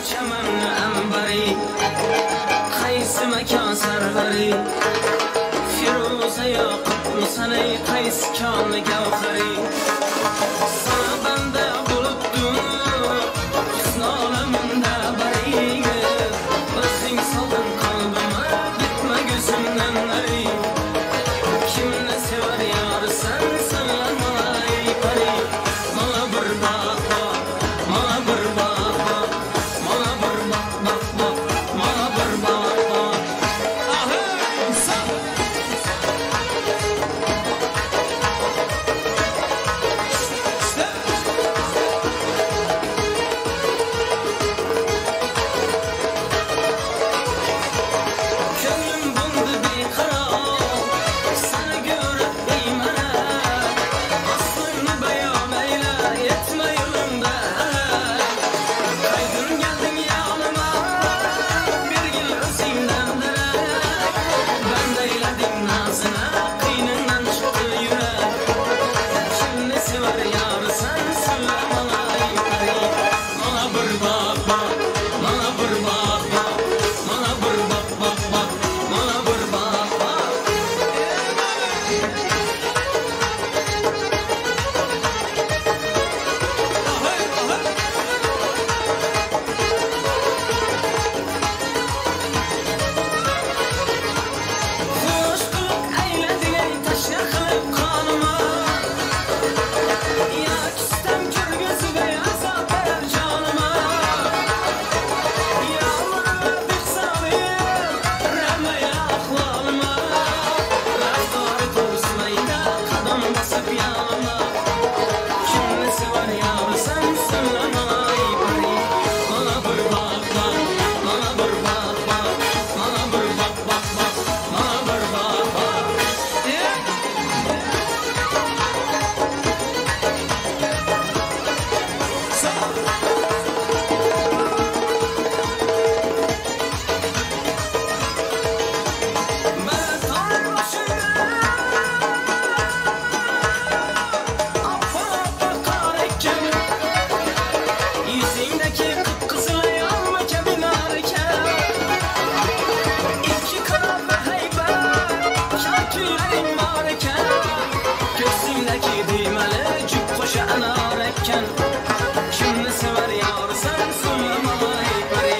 Çemenli ambari, Qaysi makon sarvari? Firuza yoqutmisan ey, qaysi koni gavhari? Sana banda bo'libdim, husn olamida bari. O'zing soldin qalbima, gitma gözümden nari. Kimni sevar yorisan, so'ylama ey pari. Mana bir bak bak, mana bir bak bak, mana bir bak bak bak, mana bir bak bak. Könglim buldu bikarar, seni görüp iymana. Aslını beyan eyle, yetme yolunda. Kaydın geldin yanıma, bir gül özünden direk. Ben de eyledim nazına, kıynından çıktı yürek. Kimni sever yar sen söyle bana ey peri. Bana bir bak bak, bana bir bak bak, bana bir bak bak bak, bana bir bak bak. Hoş kılık eyledin ey taşa kılıp kanıma. Ya küstem kör gözü beyaz berer canıma. Yağmur bir salayım remeye ahvalıma. Raftarı torsmayda kadam basıp yanıma. Kimni sever yar sen söyleme ey peri. Bana bir bak bak, bana bir bak bak, bana bir bak bak bak, bana bir bak bak. Ben tar başında appa kar ekken, yüzündeki kıpkızıl yalma kebinar iken, İki kara ve heybet şarkülerin var iken, Göğsündeki düğmeli cüp koşa anar eken. Kimni sever yar sen söyle bana ey peri.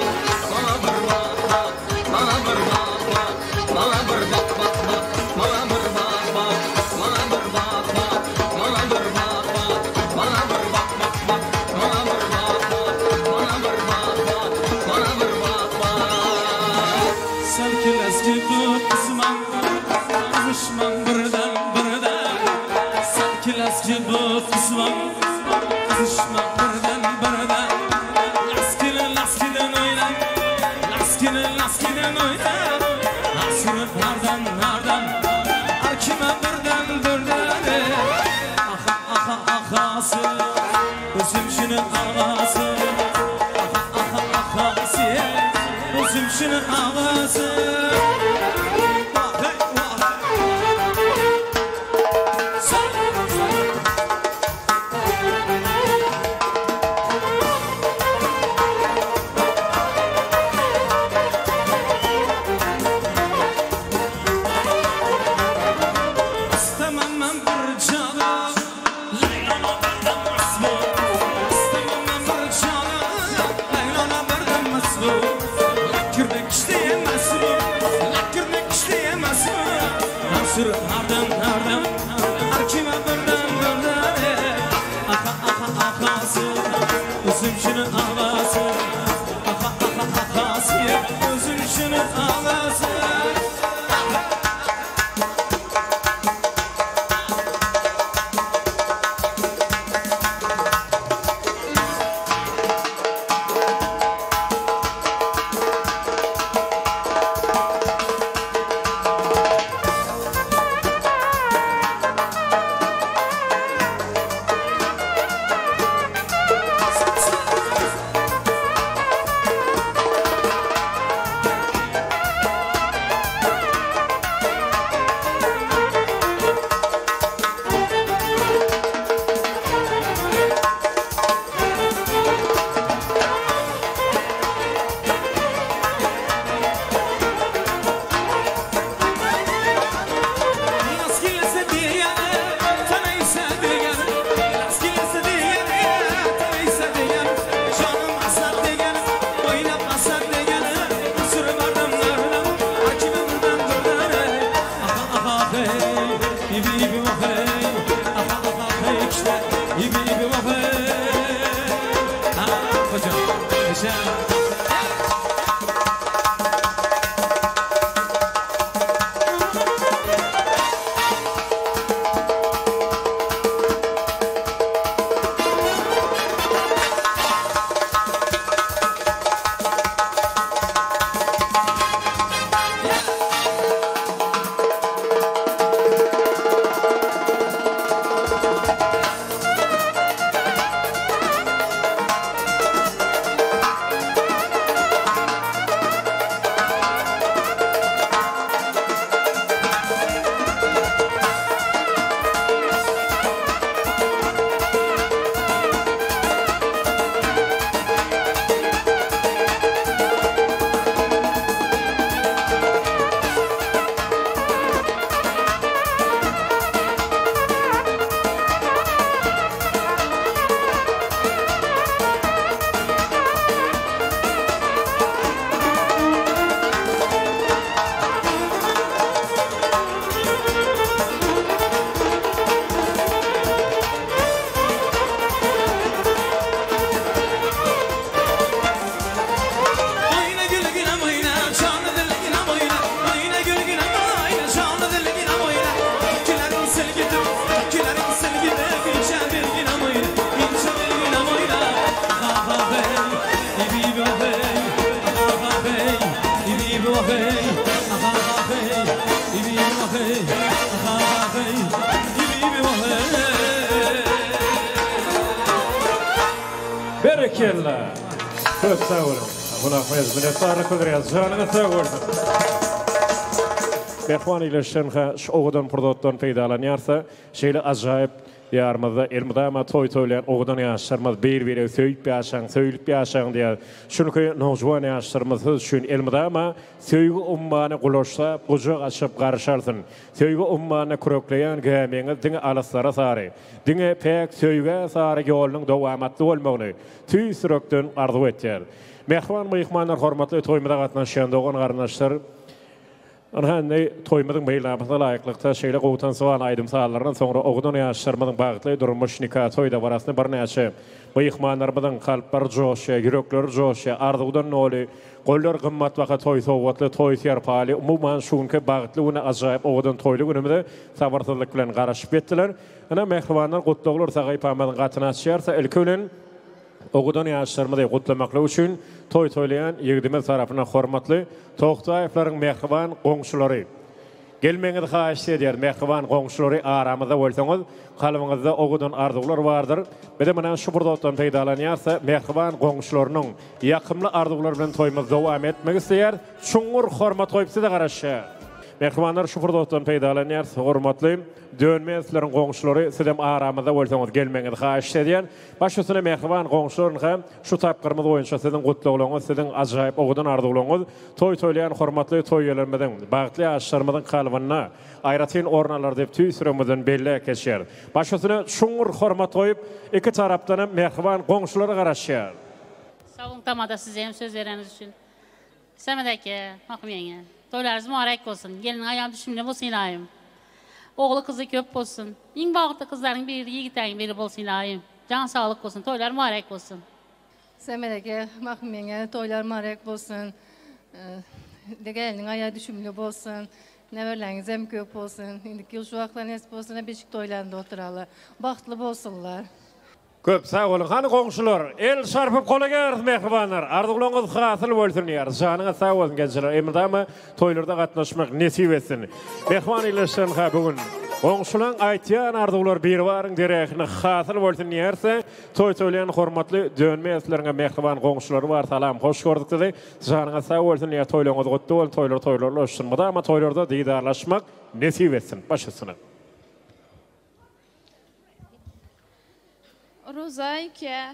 Bana bir bak bak, bana bir bak bak, bana bir bak bak bak, bana bir bak bak, bana bir bak bak, bana bir bak bak, bana bir bak bak bak, bana bir bak bak, bana bir bak bak, bana bir bak bak. Selkileski bu kısmam, kızışmam birden birden. Selkileski bu kısmam, kızışmam birden birden. Laskini laskiden oyna, laskini laskiden oyna. Asırıp nereden nereden, arkime birden birden. Aha aha ahası, özüm şunu ağası. Aha aha ahası, özüm şunu ağası. Vah hey vah. Sen. İstemem ben bir canı, Leyla'na birden mesmu. İstemem ben bir canı, Leyla'na birden mesmu. Lakirdik işleyemez mi? Lakirdik işleyemez mi? Nasır nereden nereden, Arkime birden birden. Aha aha ahası, özüm şunu ağası. Aha aha ahası, özüm şunu ağası. Varken. Berekella! Köp sag boluň. Gulak minnetdarlyk bildirýäris. Janyňyz sag bolsun. Mähriban ildeşlerim-hä şu owadan pursatdan peýdalanýarsa, şeýle ajaýyp Diýarymyzda elmydama toý toýlaýan owadan ýaşlarymyz bir-biregi söýüp ýaşaň, söýlüp ýaşaň diýýär. Çünki nowjuwan ýaşlarymyz siz üçin elmydama söýgi ummany gulaçlap, gujak açyp garşy alsyn. Söýgi ummanyna kürekleýän gämiňiz diňe alyslara sary, diňe päk söýgä sary ýolunyň dowamatly bolmagyny tüýs ýürekden arzuw etýär. Mähriban myhmanlar, hormatly toýumyza gatnaşýan dogan-garyndaşlar! Ynha indi toýumyzyň meýilnamasyna laýyklykda şeýle gowy tansywan aýdym-sazlardan soňra owadan ýaşlarymyzyň bagtly durmuş nika toý dabarasyny birnäçe myhmanlarymyzyň kalplary joşýar, ýürekleri joşýar, arzuwdan doly, goller gymmatbaha toý sowgatly, toý serpaýly, umuman şu günki bagtly güne ajaýyp owadan toýly günümize sabyrsyzlyk bilen garaşyp ýetdiler. Ynha mähribanlar gutlaglar sahypamyzyň gatyny açýarsa ilki bilen Owadan ýaşlarymyzy gutlamaklyk üçin toý toýlaýan ýigidimiz tarapyndan hormatly Togtaýewleriň mähriban goňşulary! Gelmegiňizi haýyşt edýäris, mähriban goňşulary aramyzda bolsaňyz, kalbyňyzda owadan arzuwlar bardyr. Bize muna şu pursatdan peýdalanýarys-da, mähriban goňşularynyň ýakymly arzuwlary bilen toýumyzy dowam etmek isleýäris. Çuňňur hormat goýup size garaşýar. Mähribanlar şu pursatdan peýdalanýarys, hormatly Dönmezleriň goňşulary sizem aramyzda bolsaňyz gelmegiňizi haýyşt edýän. Baş üstüne mähriban goňşular ynha şu tapgyrymyz boýunça siziň gutlaglaryňyz, siziň ajaýyp owadan arzuwlaryňyz toý toýlaýan hormatly toý eýelerimiziň, bagtly ýaşlarymyzyň kalbynda aýratyn orun alar diýip tüýs ýüregimizden belläp geçýäris. Baş üstüne çuňňur hormat goýup, iki tarapdanam mähriban goňşulara garaşýar. Sag boluň tamada sizem söz bereniz üçin. Samet eke, Mahym ýeňňe, toýlaryňyz mübarek bolsun, gelniň aýaly düşümli bolsun ylaýym. Ogly gyzy köp bolsun. Iň bagtly gyzlaryň biri ýigitägiň biri bolsun ylaýym. Jan saglyk bolsun, toýlar mübarek bolsun. Samet eke, Mahym ýeňňe, toýlar mübarek bolsun. Gelniň aýagy düşümli bolsun. Neberleňizem köp bolsun. Indiki ýyl şu wagtlar nesip bolsa beşik toýlarynda oturaly. Bagtly bolsunlar. Köp sag boluň. Hany goňşular, el çarpyp gola gäris mähribanlar. Arzuwlaryňyz hasyl bolsun diýýäris. Janyňyz sag bolsun gençler. Elmydama toýlarda gatnaşmak nesip etsin. Mähriban ildeşlerim ha bu gün goňşulaň aýtýan arzuwlary Biribaryň deregine hasyl bolsun diýýäris. Toý toýlaýan hormatly Dönmezleriňe mähriban goňşulary bar. Salam, hoş gördük sizi. Janyňyz sag bolsun diýýäris. Toýlaryňyz gutly bolsun. Toýlar toýlarlaşsyn. Mydama toýlarda didarlaşmak nesip etsin. Baş üstüne. Roza eke,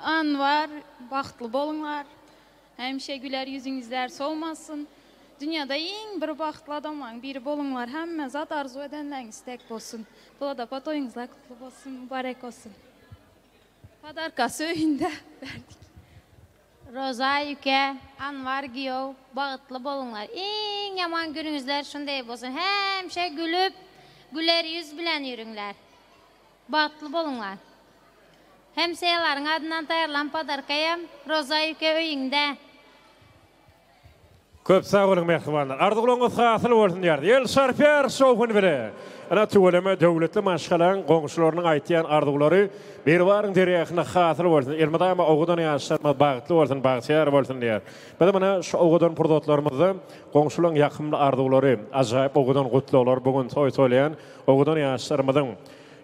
Anwar bagtly boluňlar. Hemişe güler ýüzüňizler solmasyn. Dünýada iň bir bagtly adamlaň biri boluňlar. Hemme zat arzuw edenleňiz tek bolsun. Polat apa toýuňyzlar gutly bolsun, mübarek bolsun. Podarkasy öýünde berdik. Roza ýüke, Anwar giýew bagytly boluňlar. Iň ýaman günüňizler şundeý bolsun. Hemişe gülüp, güler ýüz bilen ýörüňler. Bagtly boluňlar. Hemseýalaryň adyndan taýýarlan podarkaýam Roza ýüke öýüňde. Köp sag boluň mähribanlar. Arzuwlaryňyz hasyl bolsun diýýäris. Ýel çarpýar şowhun bile. Ynha tüweleme döwletli maşgalaň goňşularynyň aýtýan arzuwlary Biribaryň derýasynda hasyl bolsun. Elmydama owadan ýaşlarymyz bagtly bolsun, bagtyýar bolsun diýýär. Biz muna şu owadan pursatlarymyzda goňşularyň ýakymly arzuwlary, ajaýyp owadan gutlaglary bu gün toý toýlaýan owadan ýaşlarymyzyň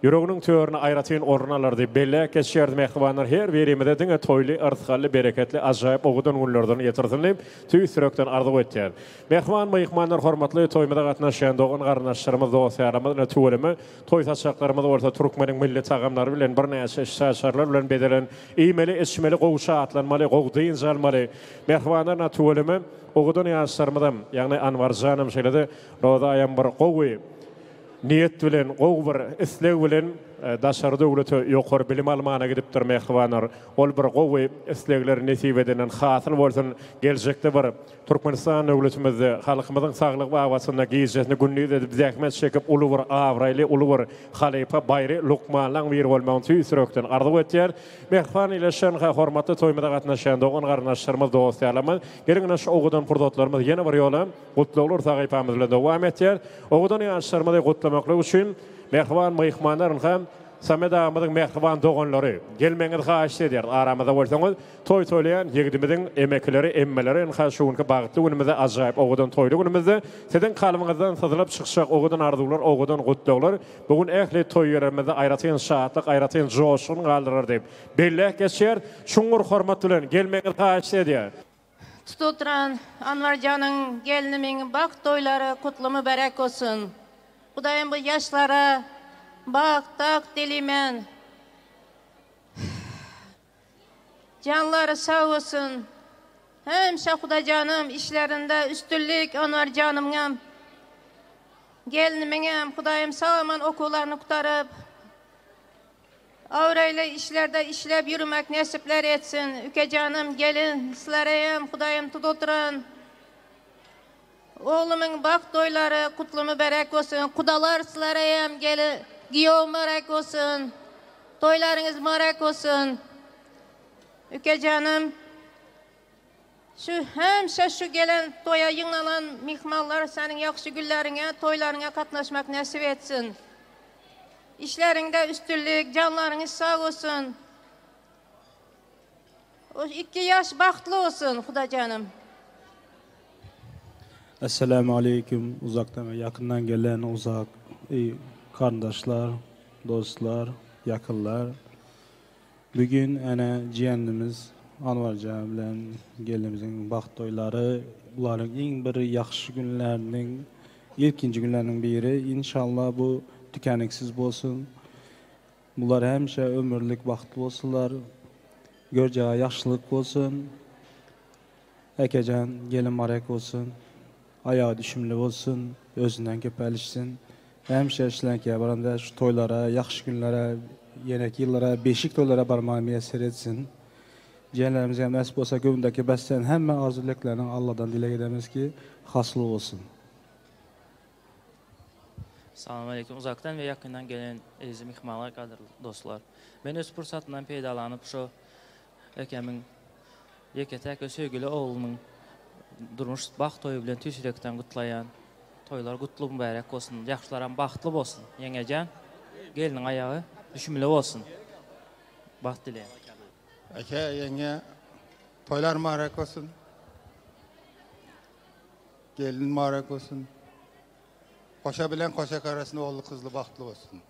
Ýüreginiň törüne aýratyn orun alar diýip belläp geçýäris mähribanlar her birimize diňe toýly, yrsgally, bereketli, ajaýyp owadan günlerden getirsin diýip tüýs ýürekden arzuw etýäris. Mähriban myhmanlar hormatly toýumyza gatnaşýan dogan garyndaşlarymyz dost ýarlarymyz ine tüweleme toý saçaklarymyz bolsa türkmeniň milli tagamlary bilen birnäçe şaşarlar bilen bezelen iýmeli içmeli gowy şatlanmaly gowy dynç almaly mähribanlar ine tüweleme owadan ýaşlarymyzam ýagny Anwarjanam şeýlede Rozaýam bir gowy Niýet bilen, gowy bir isleg bilen daşary döwlete ýokary bilim almana gidipdir mähribanlar. Ol bir gowy islegler nesip edenden hasyl bolsun. Geljekde bir Türkmenistan döwletimizde halkymyzyň saglygy babatynda gijesini gündiz edip zähmet çekip uly bir abraýly, uly bir halypa, baýry lukmanlaň biri bolmagyny tüýs ýürekden arzuw etýär. Mähriban ile şenha hormatly toýumyza gatnaşýan dogan-garyndaşlarymyz, dost-ýarlarymyz, geliň ine şu owadan pursatlarymyz ýene bir ýola Gutlaglar sahypamyz bilen dowam etýär. Owadan ýaşlarymyzy gutlamaklyk üçin mähriban myhmanlar ynha Samet agamyzyň mähriban doganlary gelmegiňizi haýyşt edýäris. Aramyzda bolsaňyz toý toýlaýan ýigidimiziň emekileri, emmeleri ynha şu günki bagtly günümizde ajaýyp owadan toýly günümizde siziň kalbyňyzdan syzylyp çykjak owadan arzuwlar, owadan gutlaglar bu gün ähli toý ýerlerimizde aýratyn şatlyk, aýratyn joşgun galdyrar diýip belläp geçýär. Çuňňur hormat bilen gelmegiňizi haýyşt edýär. Tutup oturan Anwarjanyň gelnimiň bagt toýlary kutly mübärek bolsun. Hudaýym bu ýaşlara bagt, tagt dileýmen. Janlary sag bolsun. Hemişe Hudaýjanym işlerinde üstünlik Anwarjanymyňam gelnimiňem Hudaýym sag-aman okuwlaryny gutaryp Abraýly işlerde işläp ýürmek nesipler etsin ükejanym gelin sizlerem Hudaýym tut oturan oglumyň bagt toýlary kutly mübärek bolsun kudalar sizlerem gelin giýew mübärek bolsun toýlaryňyz mübärek bolsun ükejanym şu hemişe şu gelen toýa ýygnalan myhmanlar seniň ýagşy günleriňe toýlaryňa gatnaşmak nesip etsin. Işleriňde üstünlik, janlaryňyz sag bolsun. O ikki ýaş bagtly bolsun Hudajanym. Esselamu aleýkum uzakdan we ýakyndan gelen uzak garyndaşlar, dostlar, ýakynlar. Bu gün ene jiýenimiz Anwarjan bilen gelnimiziň bagt toýlary bularyň iň bir ýagşy günleriniň ilkinji günleriniň biri. Inşallah bu tükeniksiz bolsun. Bular hemişe ömürlik bagtly bolsunlar. Görjege ýagşylyk bolsun. Ekejan gelin barek bolsun. Aýagy düşümli bolsun. Özünden köpelişsin. Hemişe şleňkiýä baranda şu toýlara, ýagşy günlere, ýeneki ýyllara beşik toýlara barmagy miýesser etsin. Jiýenlerimize hem nesip bolsa göwündäki beslän hemme arzuw-dileklerini Alladan dileg edemiz ki, hasyl bolsun. Salam aleýkum uzakdan we ýakyndan gelen eziz myhmanlar gadyrly dostlar. Men öz pursatyndan peýdalanyp şu ekemiň ýeke-täk we söýgüli oglunyň durmuş bagt toýy bilen tüýs ýürekden gutlaýan. Toýlar gutly mübärek bolsun. Ýagşylaram bagtly bolsun. Ýeňňejan gelniň aýagy düşümli bolsun. Bagt dileýän. Eke ýeňňe toýlar mübarek bolsun. Gelin mübarek bolsun. Goşa bilen goşak arasynda ogully kyzly bagtly bolsun.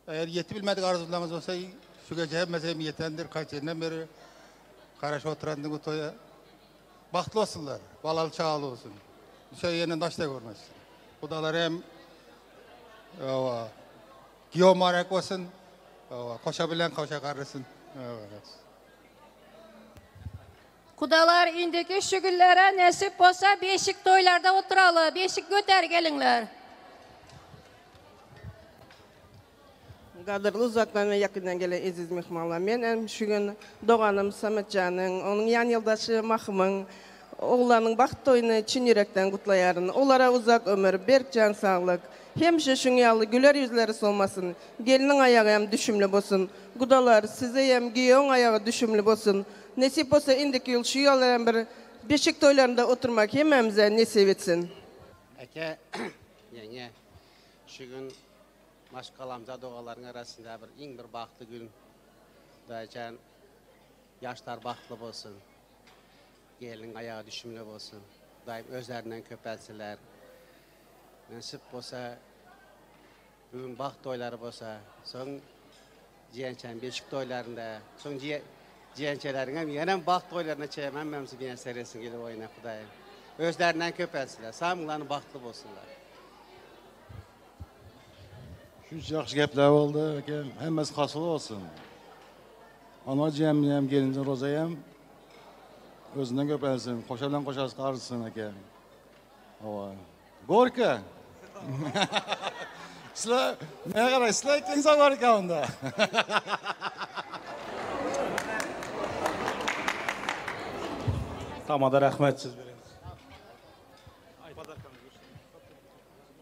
Eger ýetip bilmedik arzuwlaryňyz bolsa şu gece hemmesi hem ýetendir kaç ýyldan beri garaşyp oturandyň bu toýa. Bagtly bolsunlar, balaly çagaly bolsun. Düşe ýerinden daş da görmesin. Gudalar hem owa giýew mübarek bolsun. Owa koşa bilen koşa garrysyn. Gudalar indiki şu günlere nesip bolsa beşik toýlarda oturaly, beşik göter geliňler. Gadyrly uzakdan we ýakyndan gelen eziz myhmanlar! Men hem şu gün doganym Sametjanyň, onuň ýanýoldaşy Mahymyň ogullarynyň bagt toýuny çyn ýürekden gutlaýaryn. Olara uzak ömür, berk jan saglyk, Hemişe şuň ýaly güler ýüzleri solmasyn. Gelniň aýagy hem düşümli bolsun. Gudalar, size hem giýewiň aýagy düşümli bolsun. Nesip bolsa indiki ýyl şu ýaly hem bir beşik toýlarynda oturmak hemmämize nesip etsin. Eke, ýeňňe, şu gün maşgalamda dogalaryň arasynda bir iň bir bagtly gün. Hudaýjan ýaşlar bagtly bolsun. Gelniň aýagy düşümli bolsun. Hudaýym özlerinden köpeltsinler. Nesip bolsa bu gün bagt toýlary bolsa, soň jiýençäň beşik toýlarynda, soň jiýençeleriňem ýenem bagt toýlaryna çeýem hemmämizi miýesser etsin gelip oýna Hudaýym. Özlerinden köpeltsinler. Samyňlany bagtly bolsunlar. Şunça ýagşy gepler boldy eken. Hemmesi hasyl bolsun. Anwar jiýeminem, gelinjim Rozaýam özünden köpelsin. Koşa bilen koşasy garsyn eken. Hawa. Gorka. Sizler näme garaý? Sizler aýtdyňyz gorka onda. Tamada rahmet siz bereniz.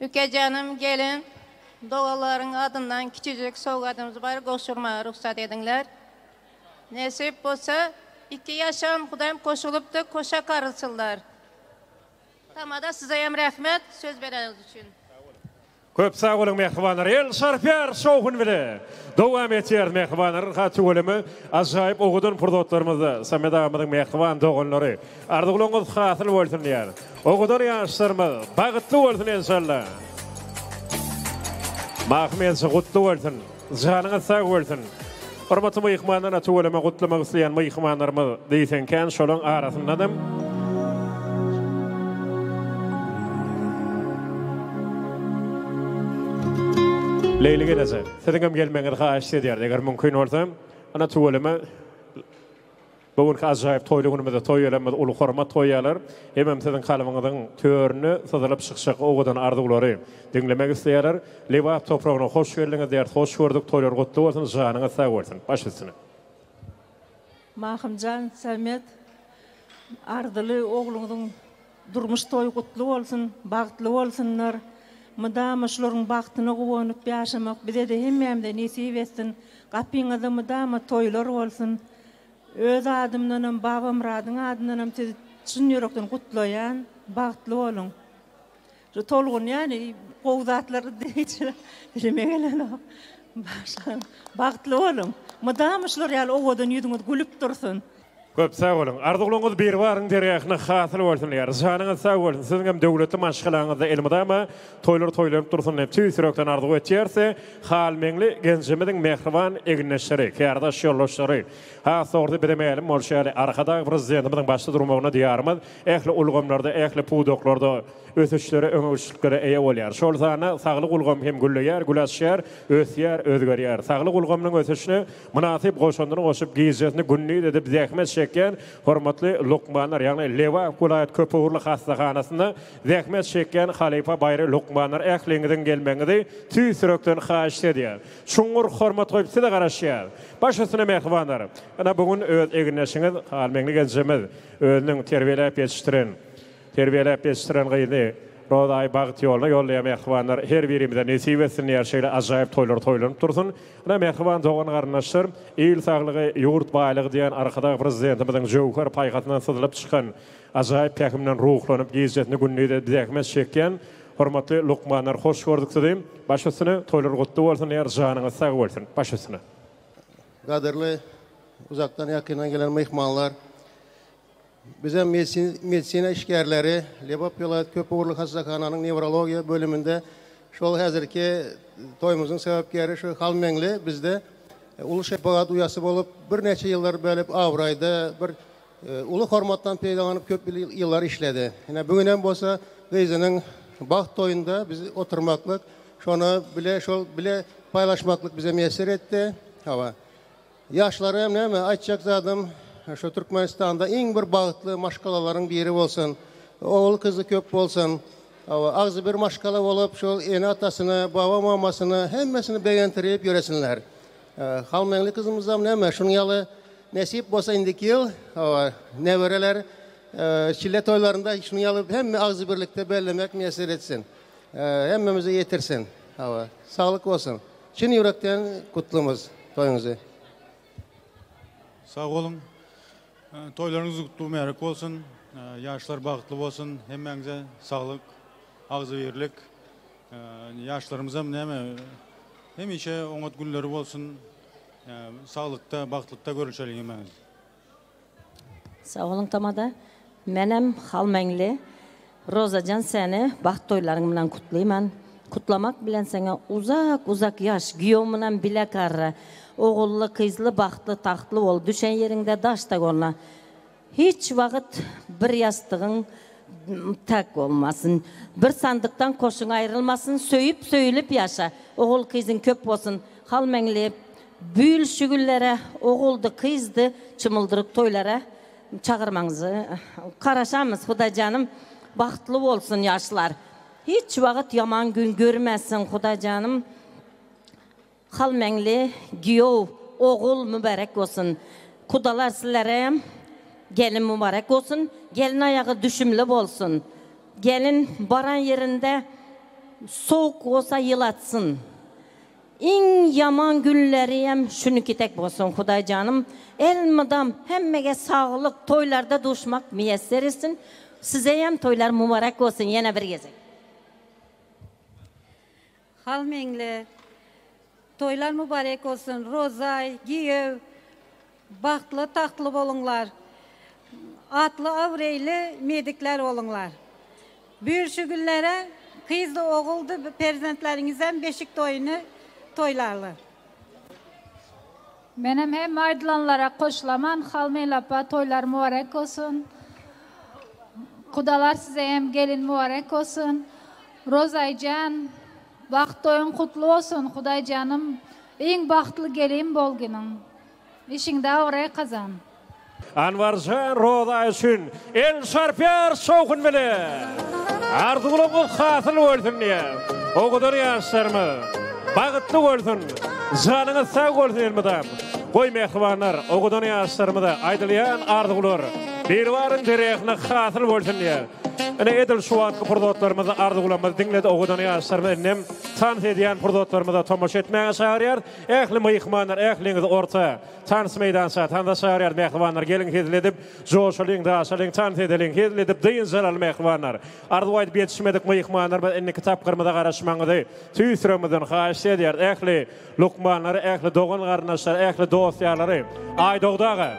Ükejanym gelin, dogalaryň adyndan kiçijik sowgadymyz bar, gowşurmaga rugsat ediňler. Nesip bolsa, iki ýaşam Hudaýym goşulypdy, koşa garylsynlar. Tamada sizeyem rehmet söz bereniz üçin. Köp sag boluň mähribanlar. El çarpýar şowhun bile. Dowam etýäris mähribanlar. Ynha tüweleme ajaýyp owadan pursatlarymyzda Samet agamyzyň mähriban doganlary. Arzuwlaryňyz hasyl bolsun diýýär. Owadan ýaşlarymyz bagtly bolsun enşalla. Mahym elçi gutly bolsun. Janyňyz sag bolsun. Hormatly myhmanlar tüweleme gutlamak isleýän myhmanlarymyz diýseň kän şolaň arasyndanam Leýli geleje siziňem gelmegiňizi haýyşt edýäris eger mümkin bolsa. Ana tüweleme Bu günki ajaýyp toýly günümizde toý eýelerimiz uly hormat goýýarlar. Hemem siziň kalbyňyzyň töründe syzylyp çykjak owadan arzuwlary diňlemek isleýärler. Lebap topragyna hoş geldiňiz diýýäris. Hoş gördük, toýlar gutly bolsun, janyňyz sag bolsun. Baş üstüne. Mahymjan Samet arzyly ogluňyzyň durmuş toýy gutly bolsun, bagtly bolsunlar. Mydama şularyň bagtyna guwanyp ýaşamak bizede hemmämize nesip etsin. Gapyňyzda mydama toýlar bolsun. Öz adymdanam, Babamyradyň adyndanam sizi çyn ýürekden gutlaýan. Bagtly boluň. Şu tolgunýan gowy zatlar hiç dilime gelenok. Başga bagtly boluň. Mydama şular ýaly owadan ýüzüňiz gülüp dursun. Köp sag boluň. Arzuwlaryňyz Biribaryň dergähinde hasyl bolsun diýýäris. Janyňyz sag bolsun. Siziň hem döwletli maşgalaňyzda elmydama toýlar toýlanyp dursun diýip tüýs ýürekden arzuw etýäris. Halmeňli genjimiziň mähriban egindeşleri, kärdeş ýoldaşlary, has dogrusy bize mälim bolşy ýaly Arkadag Prezidentimiziň başda durmagynda Diýarymyz ähli ulgamlarda, ähli pudaklarda ösüşlere, öňegidişliklere eýe bolýar. Şol sanda saglyk ulgamy hem gülleýär, gül açýar, ösýär, özgerýär. Saglyk ulgamynyň ösüşine mynasyp goşandyny goşup, gijesini gündiz edip zähmet çekýän hormatly lukmanlar, ýagny Lebap welaýat köpugurly hassahanasynda zähmet çekýän halypa baýry lukmanlar ähliňiziň gelmegiňizi tüýs ýürekden haýyşt edýär. Çuňňur hormat goýup size garaşýar. Baş üstüne mähribanlar! Ynha bu gün öz egindeşiňiz Halmeňli genjemiz özüniň terbiýeläp ýetişdiren Terbiýeläp ýetişdiren gyzy Rozaýy bagt ýoluna ýollaýar mähribanlar her birimize nesip etsin diýýär şeýle ajaýyp toýlar toýlanyp dursun. Ynha mähriban dogan garyndaşlar il saglygy ýurt baýlygy diýen Arkadag Prezidentimiziň jöwher paýhasyndan syzylyp çykan ajaýyp pähimden ruhlanyp gijesini gündiz edip zähmet çekýän hormatly lukmanlar hoş gördük sizi baş üstüne toýlar gutly bolsun diýýär janyňyz sag bolsun baş üstüne. Gadyrly uzakdan ýakyndan gelen myhmanlar! Bizem medisina işgärleri Lebap welaýat köp ugurly hassahananyň newrologiýa bölüminde şol häzirki toýumyzyň sebäpkäri şu Halmeňli bizde uly şepagat uýasy bolup birnäçe ýyllar bölüp abraýda bir uly hormatdan peýdalanyp köp ýyllar işledi. Ine bu günem bolsa gyzynyň bagt toýunda biz oturmaklyk şony bile şol bile paýlaşmaklyk bize miýesser etdi. Hawa. Ýaşlara hem näme aýtjak zadym şu Türkmenistanda iň bir bagtly maşgalalaryň biri bolsun. Ogul kyzy köp bolsun. Hawa agzy bir maşgala bolup şol ene atasyny, baba mamasyny hemmesini begentirip ýöresinler. Halmeňli kyzymyzam näme şunuň ýaly nesip bolsa indiki ýyl hawa nebereler çille toýlarynda şunuň ýaly hemme agzybirlikde bellemek miýesser etsin. Hemmemize ýetirsin. Hawa, saglyk bolsun. Çyn ýürekden gutlymyz toýuňyzy. Sag boluň. Toýlaryňyz gutly mübärek bolsun. Ýaşlar bagtly bolsun. Hemmäňize saglyk, agzybirlik. Ýaşlarymyzam näme hemişe oňat günleri bolsun. Saglykda, bagtlykda görüşeliň hemmämiz. Sag boluň tamada. Menem Halmeňli Rozajan seni bagt toýlaryň bilen kutlyman. Kutlamak bilen saňa uzak uzak ýaş, giýew bilen bile garra, ogully kyzly bagtly tagtly bol, düşen ýeriňde daş da bolma. Hiç wagyt bir ýasstygyň täk bolmasyn. Bir sandykdan koşuň aýrylmasyn, söýüp söýülip ýaşa. Ogul kyzyň köp bolsun. Halmeňli Büýül şügüllere oguldy kyzdy çymyldyryk toýlara çagyrmaňyzy garaşamyz Hudaýjanym bagtly bolsun ýaşlar hiç wagyt ýaman gün görmäsin Hudaýjanym Halmeňli giýow ogul mübärek bolsun kudalar sizlerem gelin mübarek bolsun gelin aýagy düşümli bolsun gelin baran ýerinde sowuk bolsa ýylatsyn. Iň ýaman günleriem şuniki tek bolsun Hudaýjanym elmydam hemmege saglyk toýlarda duşmak miýesser etsin sizeýem toýlar mubarek bolsun ýene bir gezek. Halmeňli toýlar mubarek bolsun Rozaý giýew bagtly tagtly boluňlar atly awreýli medikler boluňlar. Bür şu günlere kyzdy oguldy perzentleriňizem beşik toýuny toýlarlar. Menem hemme aýdylanlara goşulaman Halmel apa toýlar mubarek bolsun. Gudalar size hem gelin mubarek bolsun. Rozaýjan bagt toýuň kutly bolsun Hudaýjanym iň bagtly gelin bolgynyň. Işiňde abraý gazan. Anwarjan Roza üçin el çarpýar şowhun bile. Arzuwlaryňyz hasyl bolsun diýýär. Owadan ýaşlarymyz bagtly bolsun. Janyňyz sag bolsun elmydam. Goý mähribanlar owadan ýaşlarymyza aýdylýan arzuwlar Biribaryň derýasyna hasyl bolsun diýýär. Ine edil şu wagtky pursatlarymyzda arzuwlarymyzy diňledi owadan ýaşlarymyz indem tans edýän pursatlarymyza tomaşa etmäge çagyrýar. Ähli myhmanlar ähliňizi orta tans meýdança tansa çagyrýar mähribanlar geliň hezil edip joşalyň daşalyň tans edeliň hezil edip dynç alaly mähribanlar arzuw aýdyp ýetişmedik myhmanlarymyz indiki tapgyrymyza garaşmagyňyzy tüýs ýüregimizden haýyşt edýäris ähli lukmanlary ähli dogan garyndaşlary ähli dost ýarlary Aýdogdy aga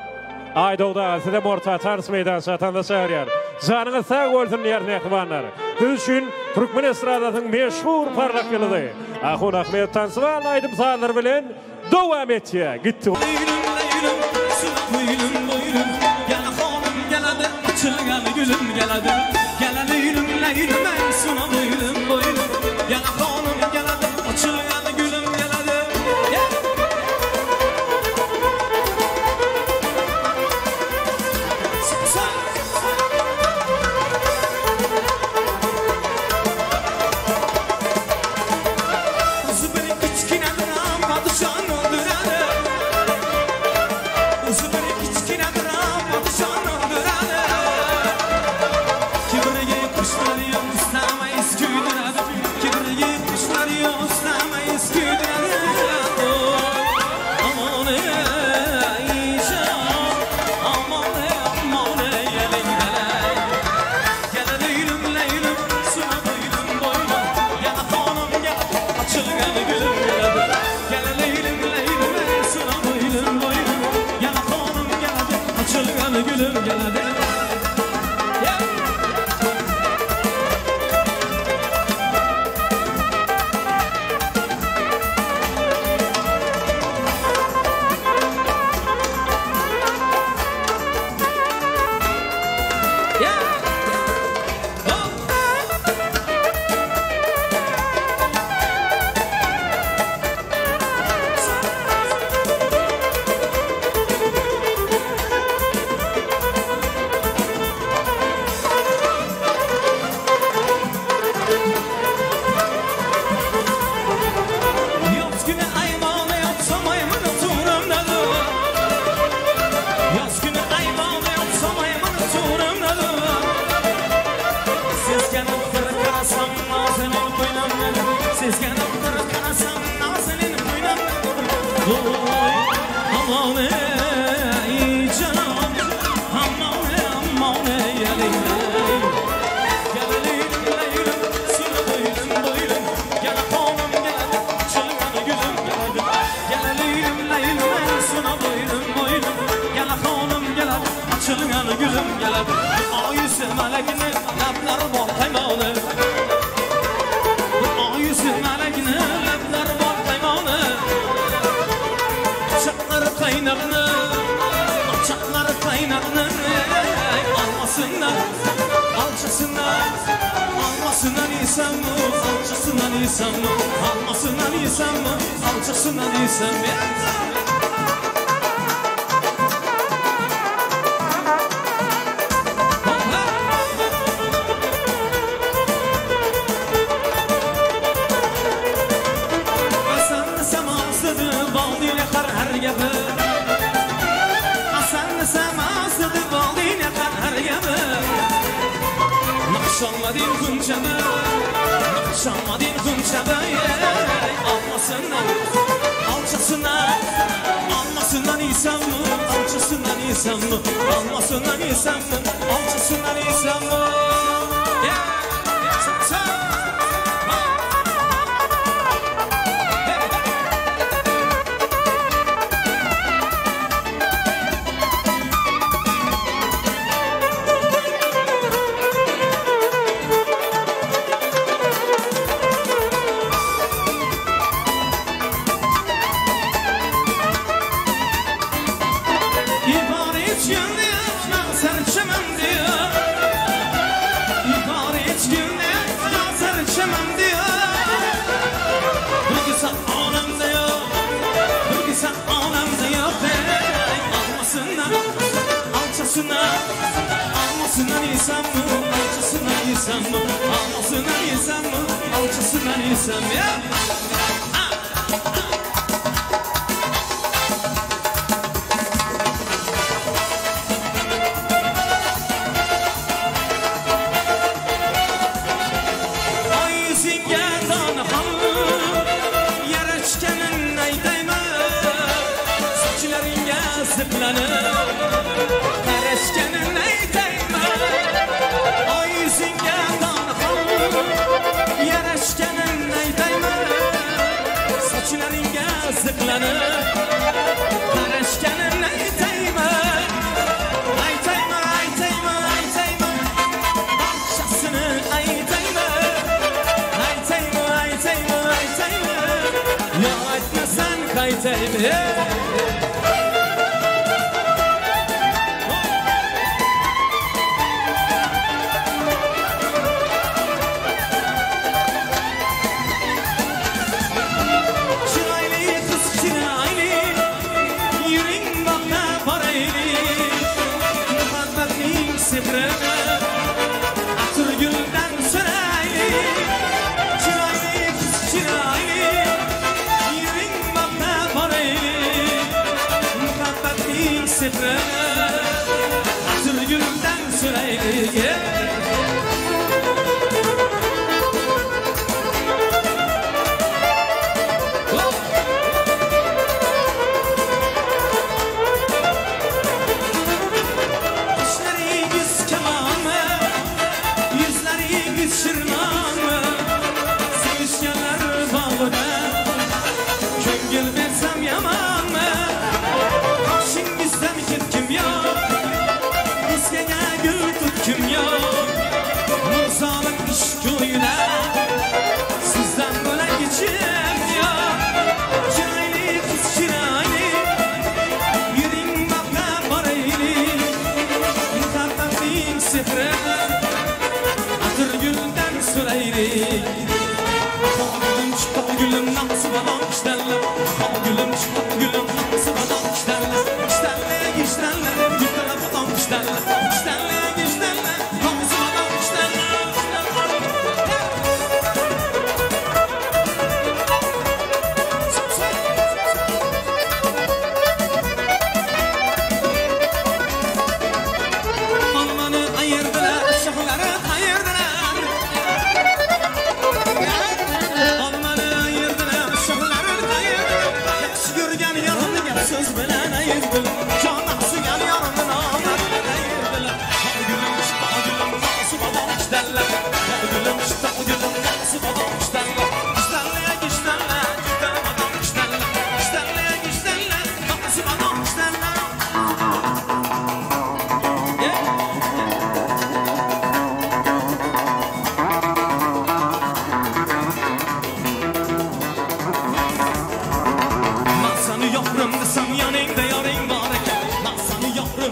Aýdogdy aga sizem orta tans meýdança tansa çagyrýar janyňyz sag bolsun diýýäris mähribanlar siz üçin türkmen estradasynyň meşhur parlak ýyldyzy Ahun Ahmet tansybal aýdym sazlary bilen dowam etýär. Gitdi. malakni, lablari bol qaymoni. Bir oy yuzi malakni, lablari bol qaymoni. Quchoqlari qaynoqni, quchoqlari qaynoqni, almasindan, alchasidan, almasından yesem mi, alçasından yesem mi, almasından yesem mi, alçasından yesem mi? Hasanlı semasıdı, bal dile kar her gebi. Hasanlı semasıdı, bal dile kar her gebi. Naqşanladın xunçəbə, naqşanladın xunçəbə, almasından, alçasından, almasından yesem mi, alçasından yesem mi, almasından yesem mi, alçasından yesem mi? Yeah! Almasından yesem mi, alçasından yesem mi, almasından yesem mi, alçasından yesem mi? Ay yüzünge tanıqam, yarashganin aytayman, sochlaringga ziqlanib, qarashganin aytayman. Ay yüzünge tanıqam, yarashganin aytayman, sochlaringga ziqlanib, qarashganin aytayman. Aytayman, aytayman, aytayman, barchasini aytayman. Aytayman, aytayman, aytayman, yo aytmasan qaytayman. Chiroyli qiz chiroyli, yuring boqqa boraylik. Muhabbatning sehrini atirguldan so'raylik. Chiroyli qiz chiroyli, yuring boqqa boraylik. Muhabbatning sehrini atirguldan so'raylik. Qishlaringiz kamonmi, yuzlaringiz shirmonmi, sevishganlar bog'ida ko'ngil bersam yomonmi? Qoshingizdan ketkim yo'q, o'zgaga gul tutkim yo'q. Mirzolim ishq o'yida sizdan bo'lak ichim yo'q. Chiroyli qiz chiroyli, yuring boqqa boraylik. Muhabbatning sehrini atirguldan so'raylik. Gülüm çıplak gülüm nasıl bana işlerle, gülüm çıplak gülüm nasıl bana işlerle, işlerle işlerle güzel bana işlerle, işlerle işlerle nasıl bana işlerle. Almanı ayırdılar, şahları ayırdılar. Almanı ayırdılar, şahları ayırdılar. Yaxşı görgen yarımni gap so'z bilan ayırdılar. Jon aqsigan yorimni nomard bilan ayırdılar.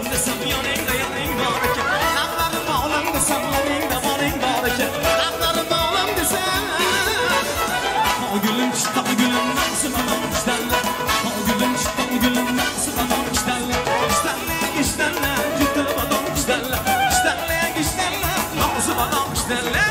gülüm desem Yanıňda ýanyň bar eken Laglaryň balam desem Ýanyňda balyň bar eken Laglaryň balam desem Al gülüm çytal gülüm Nasy balam işdälle Al gülüm çytal gülüm Nasy balam işdälle Işdälle işdälle Jüte balam işdälle Işdälle işdälle Nasy balam işdälle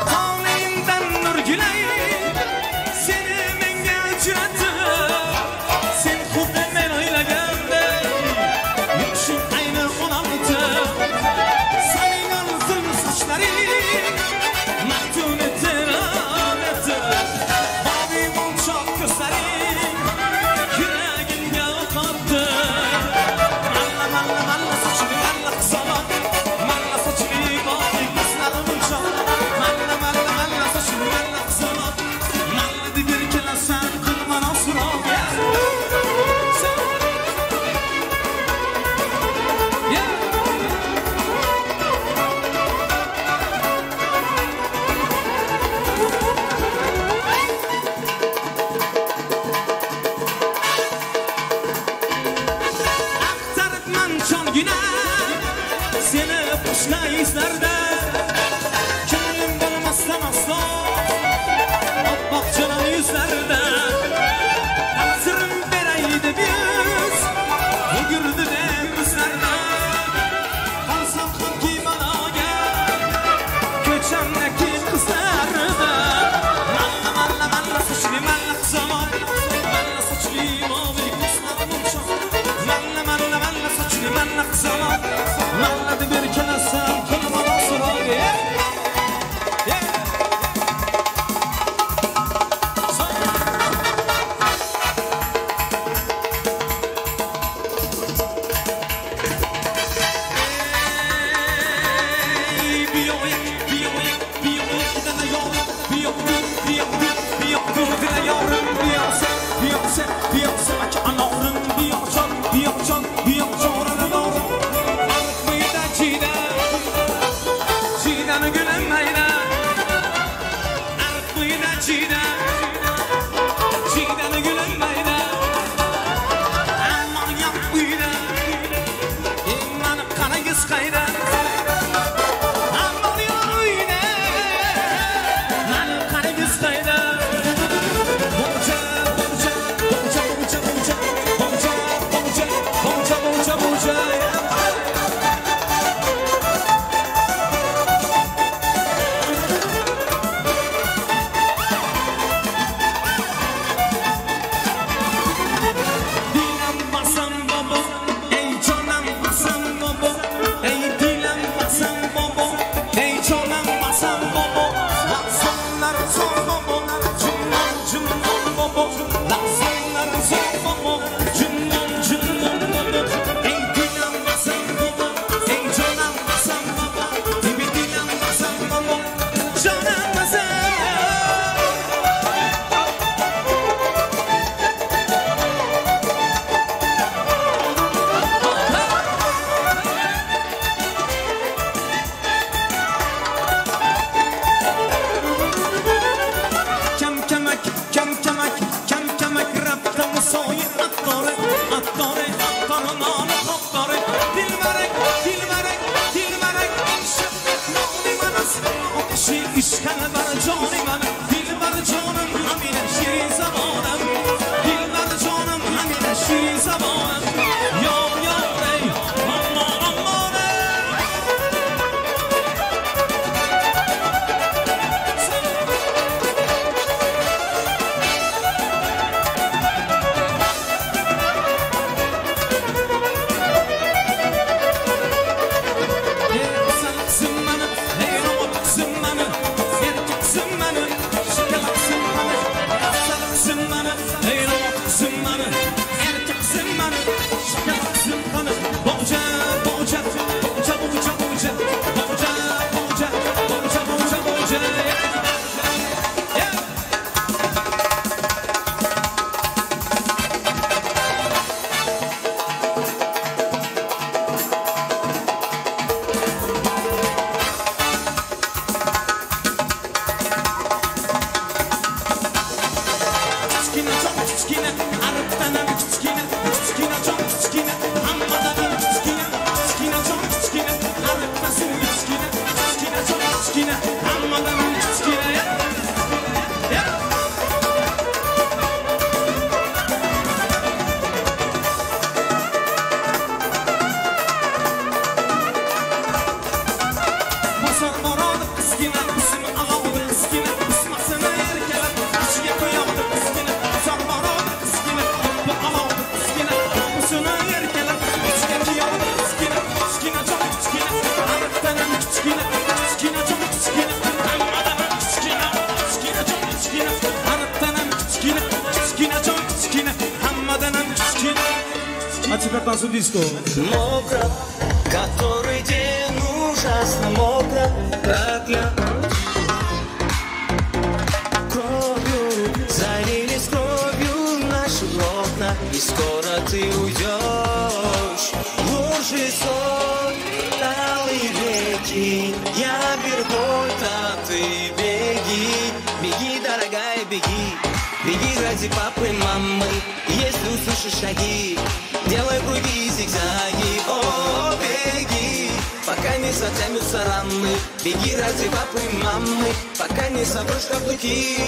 Taleýimden nur güleý, Seni menga uchratib, Sen xuddi men o'ylaganday, Yoshing ayni 16. Sening uzun sochlaring Maftun etdi, etdi. Mavi munchoq ko'zlaring Yuragimga o'q otdi. Malla, malla, malla sochli, malla qizaloq, Malla sochli, moviy ko'zlari munchoq. Malla, malla, malla sochli, malla qizaloq, Malla deb erkalasan, qilma nosroq. Axtaribman jongina Seni boshqa izlarda Ko'nglim bo'lmasdan aslo Oppoq janon yuzlarida Taqdirim beray deb yuz O'girdi deb bizlarda Qolsam hamki baloga Ko'chamdagi qizlarda Malla, malla, malla sochli, malla qizaloq Malla sochli, moviy ko'zlari munchoq Malla, malla, malla sochli, malla qizaloq Malla deb erkalasan, qilma nosroq Yeah! Yeah! Gusar boradi qizgina, Ismi alovdi qizgina, Ismasini erkalab, ichiga qo'yadi qizgina. Gusar boradi qizgina, Hubbi alovdi qizgina, Ismasini erkalab, ichiga qo'yadi qizgina. Kichkina jon kichkina, aniqdan ham kichkina, kichkina jon kichkina, hammadan ham kichkina, kichkina jon kichkina, aniqdan ham kichkina, kichkina jon kichkina, hammadan ham kichkina. А теперь танцуй диско. Мокро, который день ужасно мокро, проклят. Кровью залились кровью наши окна, и скоро ты уйдешь. Лужи соль, талые реки, я верхой, а ты беги, беги, дорогая, беги. Беги ради папы, мамы, если услышишь шаги, делай круги и зигзаги. О, беги, пока не затянутся раны. Беги ради папы, мамы, пока не сотрешь каблуки.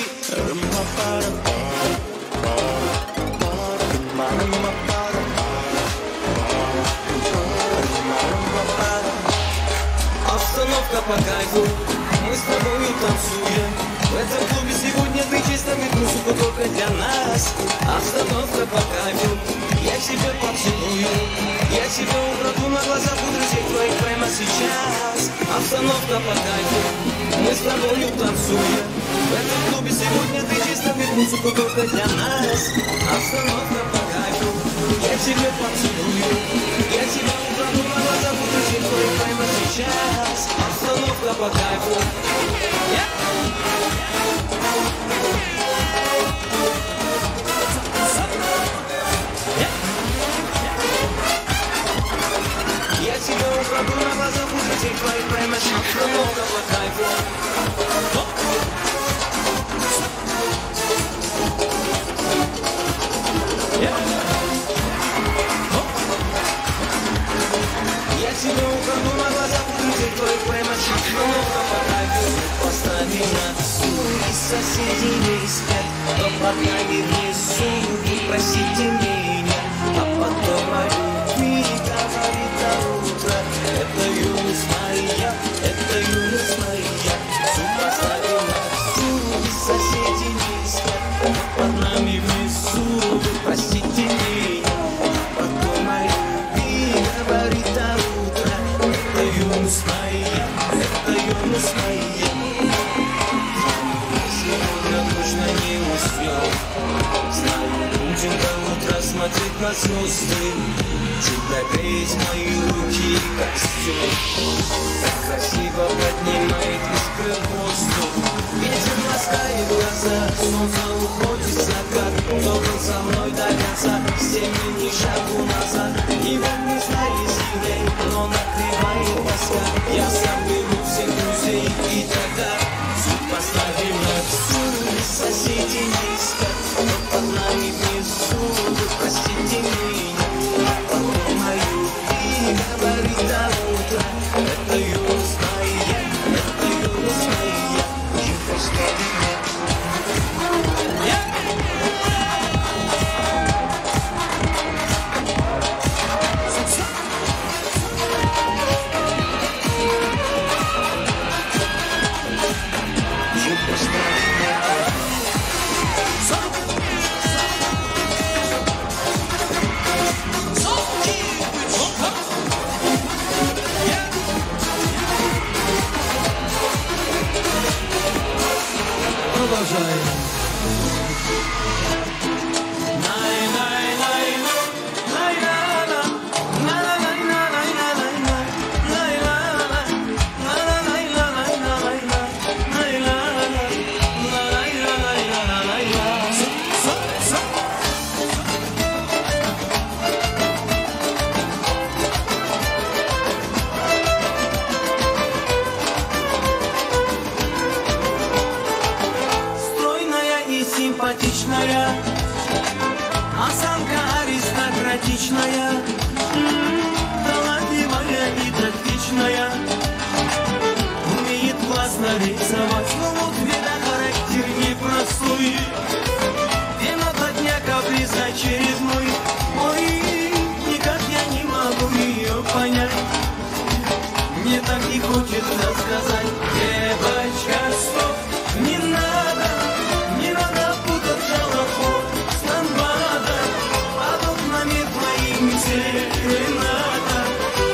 Обстановка по кайфу, мы с тобой танцуем. В этом клубе сегодня ты ставит музыку только для нас. Обстановка по кайфу, я тебя поцелую, я тебя украду на глазах у друзей твоих прямо сейчас. Обстановка по кайфу, мы с тобою танцуем. В этом клубе сегодня ты ставит музыку только для нас. Обстановка по кайфу, я тебя поцелую, я тебя украду на глазах у друзей твоих прямо сейчас. Обстановка по кайфу. Yeah. Я тебя украду на глазах у друзей твоих прямо сейчас. Обстановка по кайфу. Я тебя украду на глазах у друзей твоих прямо сейчас. Обстановка по кайфу. Поставим на отцу, и соседи не спят, но под нами внизу, и простите меня, а потом о любви говорит до утра. Это юность моя, это юность моя. Суп поставим на отцу, и соседи не спят, но под нами внизу, вы простите меня, а потом о любви говорит до утра. Это юность моя, это юность моя. Сегодня точно не уснем. Знаю, будем до утра смотреть на звезды. Чуть нагреть мои руки костер. Так красиво поднимает искры воздух. Ветер ласкает глаза, солнце уходит в закат. Кто был со мной до конца, с теми ни шагу назад. Его не знали землей, но накрывает тоска. Я соберу всех друзей и тогда суд поставим на всю. Соседи не спят, но под нами внизу. Вы простите меня, а потом о любви говорит до утра. Это юность моя, это юность моя. Не поставим на. Осанка аристократичная, талантливая и тактичная, умеет классно рисовать, но вот беда, характер непростой. День ото дня каприз очередной, ой, никак я не могу ее понять. Мне так не хочется сказать. Девочка, стоп, не надо, не надо путать шалахов с ламбадой. Под окнами твоими серенада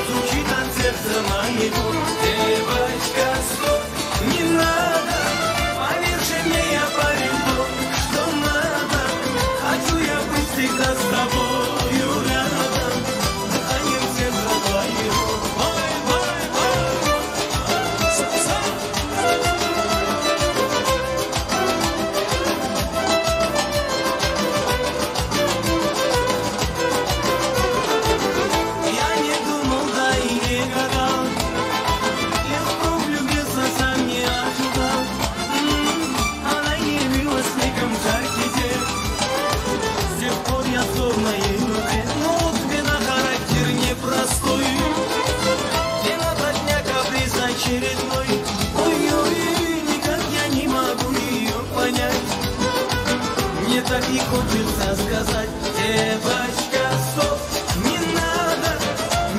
звучит от сердца моего. Девочка, стоп, не надо, поверь же мне, я парень тот, что надо. Хочу я быть всегда с тобою рядом, дыханием сердца твоего. Ой, ой, ой. Я не думал, да и не гадал, легко влюбиться сам не ожидал. Она явилась мигом в жаркий день, с тех пор я словно ей руке. Но вот беда, характер непростой, день ото дня каприз очередной. Ой-ой, никак я не могу ее понять. Мне так и хочется сказать: девочка, стоп, не надо,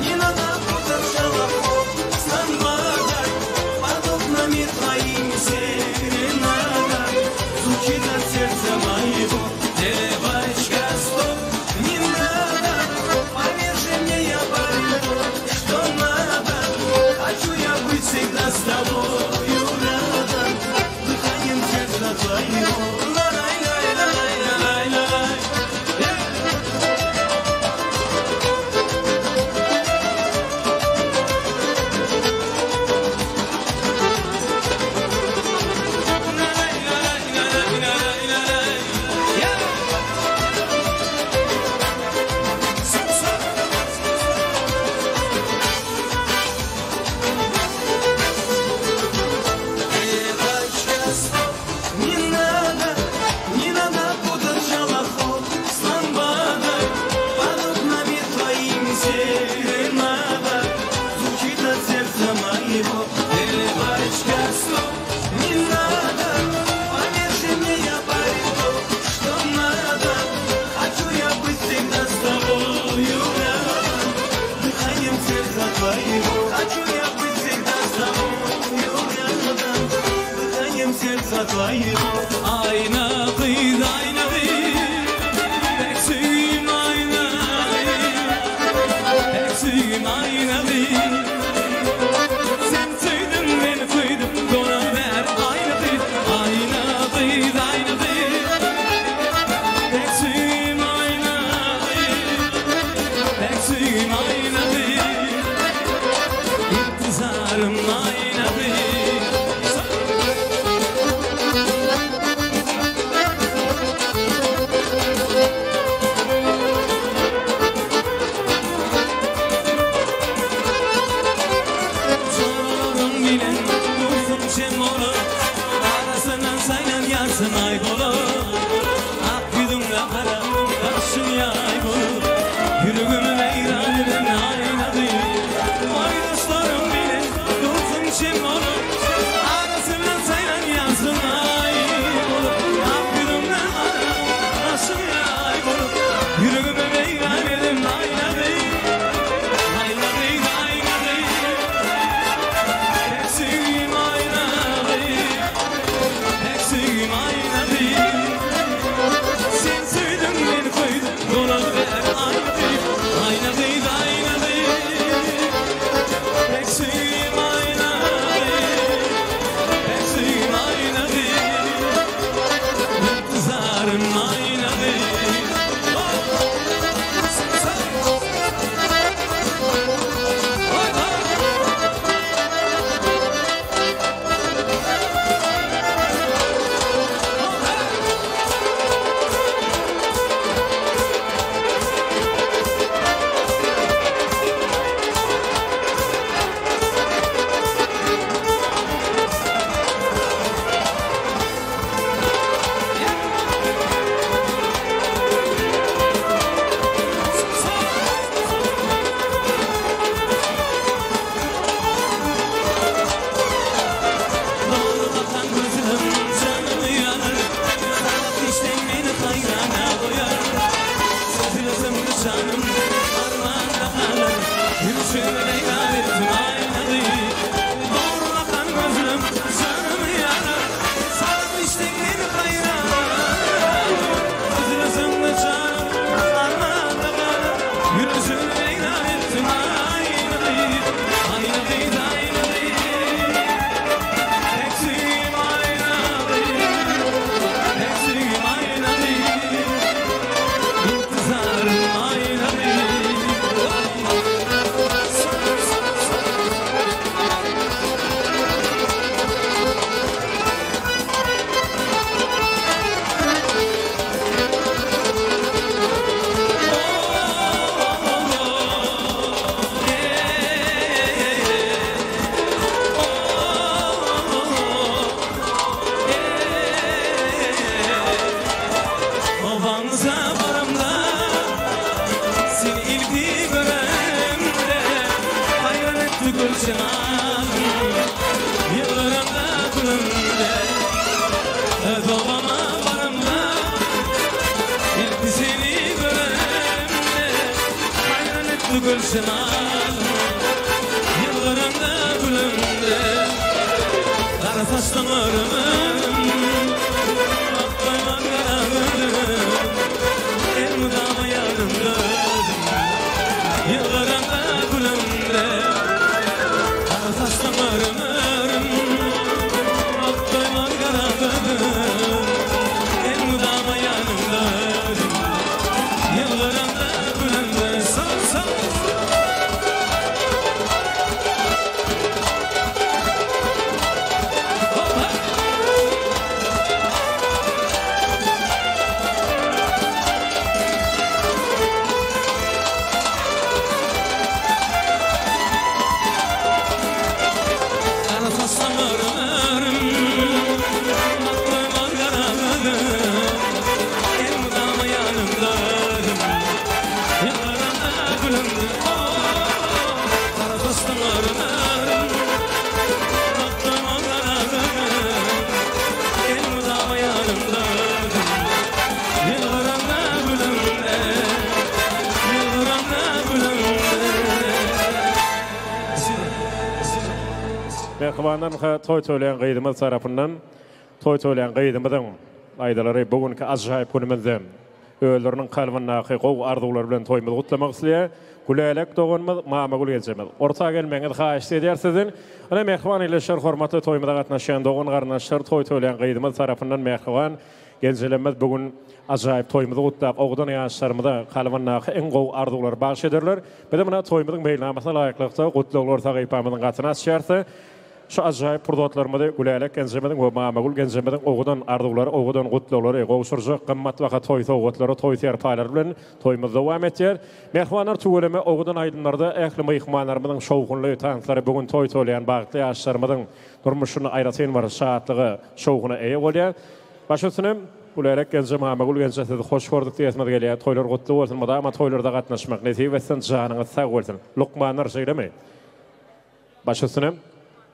не надо путать шалахов с ламбадой. Под окнами твоими серенада звучит от сердца моего. Девочка, стоп, не надо, поверь же мне, я парень тот, что надо. Хочу я быть всегда с тобою рядом, дыханием сердца твоего. Ла-лай-лай-лай-лай-лай-лай. Девочка, стоп, не надо, не надо путать шалахов с ламбадой. Под окнами твоими серенада звучит от сердца моего. Девочка, стоп, не надо, поверь же мне, я парень тот, что надо. Хочу я быть всегда с тобою рядом, дыханием сердца твоего. Хочу я быть всегда с тобою рядом, дыханием сердца твоего. Ayna kız, ayna kız, pek söýgüm ayna kız, pek söýgüm ayna kız. Sen söýdüň, men söýdüm, donaber ayna kız, ayna kız, ayna kız, pek söýgüm ayna kız, pek söýgüm ayna kız, intizarım ayna kız. jemalym Ýylgyranda gülende Gara saçlaň örüm-örüm Akgaýman gara gözüm Elmydama ýanymda özüm Ýylgyranda gülende Gara saçlaň örüm-örüm Akgaýman gara gözüm Elmydama ýanymda özüm Ýylgyranda gülende Sal sal. Gara saçlaň örüm-örüm, Akgoýmaz gara gözüm, Elmydama ýanymda özüm, Ýylgyranda gülümde, oh, Gara saçlaň örüm-örüm, Akgoýmaz gara gözüm, Elmydama ýanymda özüm, Ýylgyranda gülümde, Ýylgyranda gülümde. Mähribanlar ynha toý toýlaýan gyzymyz tarapyndan toý toýlaýan gyzymyzyň aýdalary bu günki ajaýyp günümizde özleriniň kalbyndaky gowy arzuwlary bilen toýumyzy gutlamak isleýär. Gülälek doganymyz Mamagül ejemiz. Orta gelmegiňizi haýyşt edýäris sizden. Ine mähriban ildeşler hormatly toýumyza gatnaşýan dogan garyndaşlar toý toýlaýan gyzymyz tarapyndan mähriban Genjelemmiz bu gün ajaýyp toýumyzy gutlap, owadan ýaşlarymyza kalbyndaky iň gowy arzuwlary bagyş ederler. Biz muna toýumyzyň meýilnamasyna laýyklykda gutlaglar sahypamyzyň gatyny açýarys. Şu ajaýyp pursatlarymyzy Gülälek genjemiziň we Mamagül genjemiziň owadan arzuwlary, owadan gutlaglary gowşurjak gymmatbaha toý sowgatlary, toý serpaýlary bilen toýumyz dowam etýär. Mähribanlar tüweleme owadan aýdymlarda ähli myhmanlarymyzyň şowhunly tanslary bu gün toý toýlaýan bagtly ýaşlarymyzyň durmuşynda aýratyn bir şatlyga, şowhuna eýe bolýar. Baş üstüne, Gülälek genje, Mamagül genje sizi hoş gördük diýesimiz gelýär. Toýlar gutly bolsun, mydama toýlarda gatnaşmak nesip etsin, janyňyz sag bolsun. Lukmanlar şeýlemi? Baş üstüne,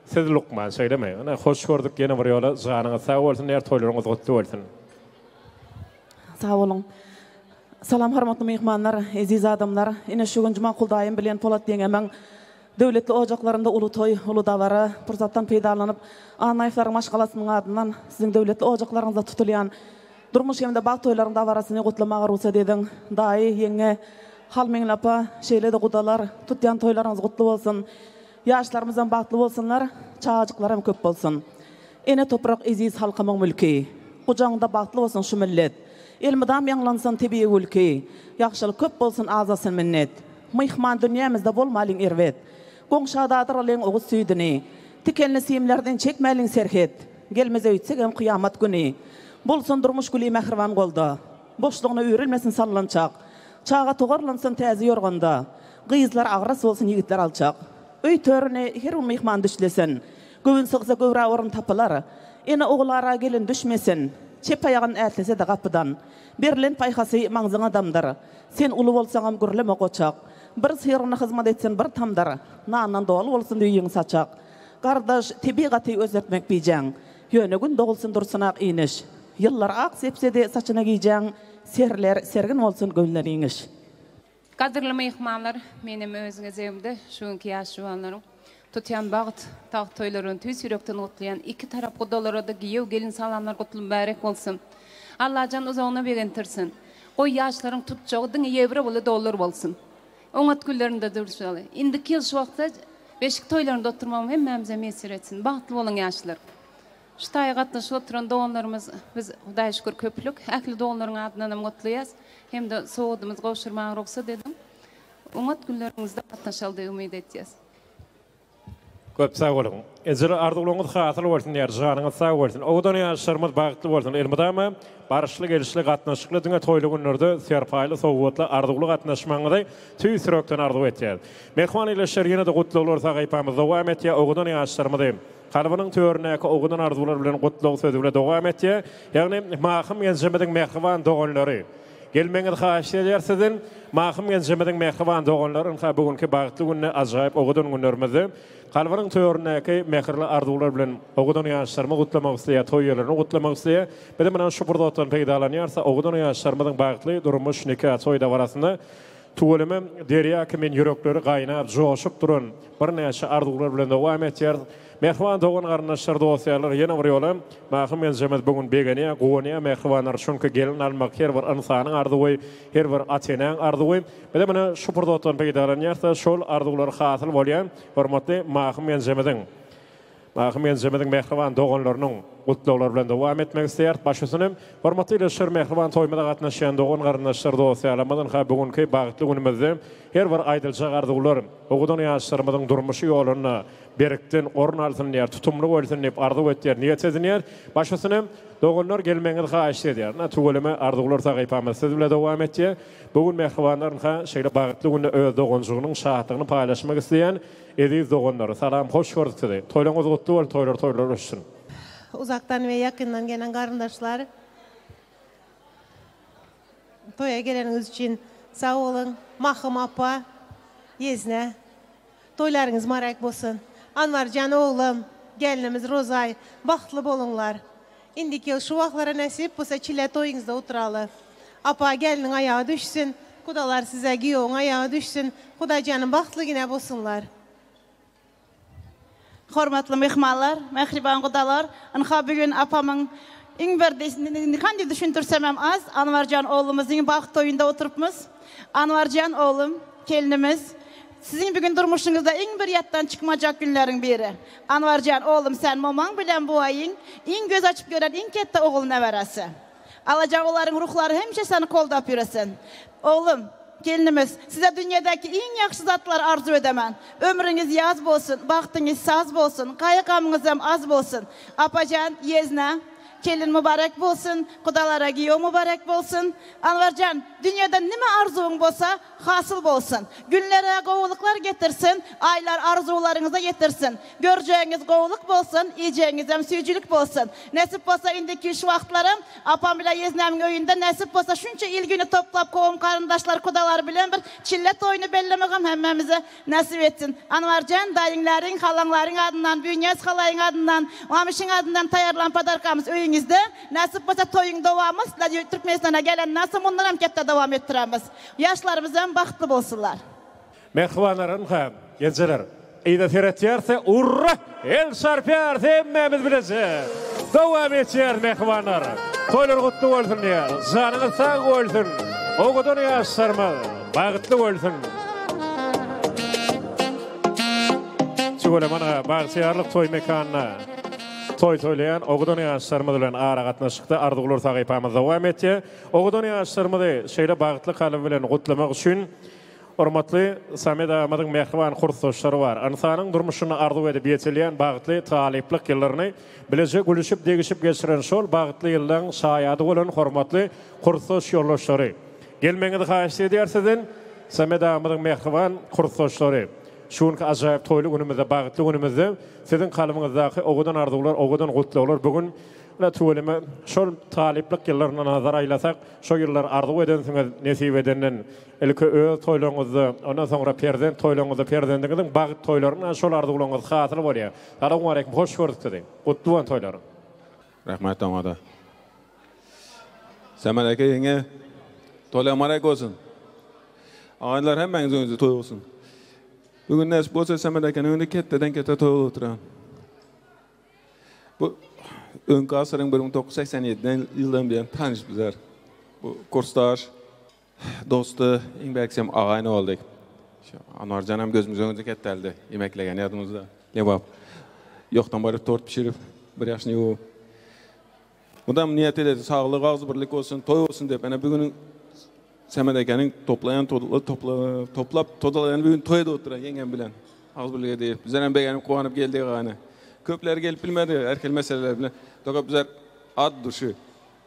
siz lukman şeýlemi? Ine, hoş gördük ýene bir ýola, janyňyz sag bolsun diýer, toýlaryňyz gutly bolsun. Sag boluň. Salam hormatly myhmanlar, eziz adamlar. Ine şu gün Jumakul daýym bilen Polat ýeňemiň Döwletli ojaklarynda uly toý, uly dabara. Pursatdan peýdalanyp, Annaýewleriň maşgalasynyň adyndan siziň döwletli ojaklaryňyzda tutulýan durmuş hem-de bagt toýlaryň dabarasyny gutlamaga rugsat ediň. Daýy, ýeňňe, Halmeňli apa, şeýle-de gudalar, tutýan toýlaryňyz gutly bolsun! Ýaşlarymyzam bagtly bolsunlar, çagajyklaram köp bolsun! Ene toprak eziz halkymyň mülki. Gujagyňda bagtly bolsun şu millet. Elmydam ýaňlansyn tebigy gülki. Ýagşylyk köp bolsun azalsyn minnet. Myhman dünýämizde bolmalyň erbet. Goňşa dadyralyň oguz süýdüni. Tikenli simlerden çekmäliň serhet. Gelmez öýtsegem kyýamat güni. Bolsun durmuş güli mähriban golda. Boşlugyna üýrülmesin sallançak. Çaga togarlansyn täze ýorganda. Gyzlar agras bolsun ýigitler alçak. Öý törüni her bir myhman düşlesin. Göwün sygsa göwrä orun tapylar. Ene ogul ara gelin düşmesin. Çep aýagyn ätlese-de gapydan. Berlen paýhasy maňzyňa damdyr. Sen uly bolsaňam gürleme goçak. Bir syryna hyzmat etsin bir tamdyr. Nandan doly bolsun öýüň saçak. Gardaş, tebigaty özgertmek bijäň. Ýöne gün dogulsyn dursun ak iniş. Ýyllar ak sepse-de saçyna gijäň. Serler sergin bolsun göwünler ýeňiş. Gadyrly myhmanlar, menem öz gezegimde şu günki ýaş juwanlaryň tutýan bagt, tagt toýlaryny tüýs ýürekden gutlaýan. Iki tarap gudalara-da giýew, gelin salamlar gutly mübärek bolsun. Allajan uzagyna begentirsin. Goý ýaşlaryň tutjagy diňe ýewro bile dollar bolsun. Oňat günlerinde duşaly. Indiki ýyl şu wagtda beşik toýlarynda oturmagym hemmämize miýesser etsin. Bagtly boluň ýaşlar. Şu taýa gatnaşyp oturan doganlarymyz biz Hudaýa şükür köplük. Ähli doganlaryň adyndanam gutlaýas. Hem-de sowgadymyzy gowşurmaga rugsat ediň. Oňat günleriňizde gatnaşaly diýip umyt etýäs. Köp sag boluň. Ejir arzuwlaryňyz hasyl bolsun diýýär. Janyňyz sag bolsun. Owadan ýaşlarymyz bagtly bolsun. Elmydama baryşly gelişli gatnaşykly diňe toýly günlerde serpaýly sowgatly arzuwly gatnaşmagyňyzy tüýs ýürekden arzuw etýäs. Mähriban ildeşler ýene-de gutlaglar sahypamyz dowam etýär. Owadan ýaşlarymyzy Kalbynyň töründäki owadan arzuwlar bilen gutlag sözi bilen dowam etýär. Ýagny Mahym genjemiziň mähriban doganlary. Gelmegiňizi haýyşt edýäris sizden. Mahym genjemiziň mähriban doganlary ynha bu günki bagtly günde ajaýyp owadan günlerimizde kalbynyň töründäki mähirli arzuwlar bilen owadan ýaşlarymyzy gutlamak isleýär, toý ýerlerini gutlamak isleýär. Biz muna şu pursatdan peýdalanýarys owadan ýaşlarymyzyň bagtly durmuş, nika, toý dabarasynda. Tüweleme, derýa kimin ýürekleri gaýnap, joşup duran birnäçe arzuwlar bilen dowam etýäris. Mähriban dogan-garyndaşlar, dost-ýarlar, ýene bir ýola Mahym gelnejemiz bu gün begenýär, guwanýar mähribanlar, çünki gelin almak her bir ynsanyň arzuwy, her bir ata-enäň arzuwy. Bizem ine şu pursatdan peýdalanýarys-da, şol arzuwlar hasyl bolýan hormatly Mahym gelnejemiziň, Mahym gelnejemiziň mähriban doganlarynyň gutlaglary bilen dowam etmek isleýäris. Baş üstüne, hormatly ildeşler, mähriban toýumyza gatnaşýan dogan-garyndaşlar, dost-ýarlarymyz, ynha bu günki bagtly günümizde her bir aýdyljak arzuwlar owadan ýaşlarymyzyň durmuşy ýolunda berkden orun alsyn diýýär, tutumly bolsun diýip arzuw etýär, niýet edinýär. Baş üstüne, doganlar gelmegiňizi haýyşt edýär. Ynha, tüweleme arzuwlar sahypamyz siz bile dowam etýär. Bu gün mähribanlar ynha şeýle bagtly günde öz doganjygynyň şatlygyny paýlaşmak isleýän eziz doganlar, salam, hoş gördük sizi. Toýlaryňyz gutly bolsun, toýlar toýlara öçsün. Uzakdan we ýakyndan gelen garyndaşlar toýa geleniňiz üçin sag boluň. Mahym apa, ýezne. Toýlaryňyz mybarek bolsun. Anwarjan oglum, gelnimiz Rozaý, bagtly boluňlar. Indiki ýyl şu wagtlara nesip bolsa çile toýuňyzda oturaly. Apa, gelniň aýagy düşsün, gudalar size giýewiň aýagy düşsün, Hudaýjanym bagtly gine bolsunlar. Hormatly myhmanlar, mähriban gudalar, ynha bu gün apamyň iň bir kandy düşündirsemem az, Anwarjan oglumyzyň bagt toýunda oturypmyz. Anwarjan oglum, kelinimiz, siziň bu gün durmuşyňyzda iň bir ýatdan çykmajak günleriň biri. Anwarjan oglum sen momaň bilen buaýyň iň göz açyp gören iň ketde ogul neberesi. Alajan olaryň ruhlary hemişe seni goldap ýöresin. Oglum, gelinimiz, size dünýedäki iň ýagşy zatlary arzuw edemen. Ömrüňiz ýaz bolsun, bagtyňyz saz bolsun, gaýgy-gamyňyzam az bolsun. Apajan, ýezne, kelin mübarek bolsun, gudalara giýew mübarek bolsun. Anwarjan, dünýede nime arzuwyň bolsa, hasyl bolsun. Günlere gowulyklar getirsin, aýlar arzuwlaryňyza ýetirsin. Görjegiňiz gowulyk bolsun, iýjegiňizem süýjülik bolsun. Nesip bolsa indiki şu wagtlaram apam bile ýeznämiň öýünde nesip bolsa şunça il-güni toplap kowum-garyndaşlar kudalar bilen bir çille toýuny bellemegem hemmämize nesip etsin. Anwarjan daýyňlaryň, halaňlaryň adyndan, Bünýaz halaýyň adyndan, Mamişiň adyndan taýýarlan podarkamyz öýüňizde. Nesip bolsa toýuň dowamy sizler Türkmenistana gelenden soň mundanam ketde dowam etdiremiz. Ýaşlarymyzam bagtly bolsunlar. Mähribanlar ynha, genjeler, yza seretýärse, urra! El çarpýarys hemmämiz bileje! Dowam etýäris mähribanlar! Toýlar gutly bolsun diýýäris! Janyňyz sag bolsun! Owadan ýaşlarymyz bagtly bolsun! Tüweleme ynha, bagtyýarlyk toý mekanynda toý toýlaýan owadan ýaşlarymyz bilen aragatnaşykda arzuwlar sahypamyz dowam etýär. Owadan ýaşlarymyzy şeýle bagtly kalby bilen gutlamak üçin Hormatly Samed agamyzyň mähriban kursdaşlary bar. Ynsanyň durmuşynda arzuw edip ýetilýän bagtly talyplyk ýyllaryny bileje gülüşip-degişip geçiren şol bagtly ýyllaň şaýady bolan hormatly kursdaş ýoldaşlary. Gelmegiňizi haýyşt edýär sizden Samed agamyzyň mähriban kursdaşlary. Şu günki ajaýyp toýly günümizde, bagtly günümizde siziň kalbyňyzdaky owadan arzuwlar, owadan gutlaglar bu gün Ine, tüweleme, şol talyplyk ýyllaryna nazar aýlasak, şo ýyllar arzuw edensiňiz, nesip edenden, ilki öz toýlaryňyzda, ondan soňra perzent toýlaryňyzda, perzendiňiziň bagt toýlarynda şol arzuwlaryňyz hasyl bolýar. Salowmaleýkim, hoş gördük sizi. Gutly bolsun toýlaryň. Rahmet oňada. Semer eke ýeňňe toýlaň marek bolsun. Agaýynlar hemmäňiz öňüňizde toý bolsun. Bu gün nesip bolsa Semer ekeniň öňünde ketdeden kete toý bolup oturan. Bu öňki asyryň 1987 ýyldan bäri tanyş bizler. Bu kursdaş, dosty, iň bärkisi hem agaýny boldy. Şu Anwarjan hem gözümiz öňünde ketdeldi. Ýemeklegen ýadymyzda. Lebap. Ýokdan baryp tort bişirip, bir ýaşyny ýuwup. Mydam niýet ededi, saglyk, agzybirlik bolsun, toý bolsun diýip. Ene bu günüň Semet ekeniň toplaýan topla, toplap todalaýan bu gün toý edip oturan ýeňňem bilen. Agzybirlik edip, bizler hem begenip, guwanyp geldik agany. Köpler gelip bilmedi, her hil meseleler bilen. Toka bizler at duşy.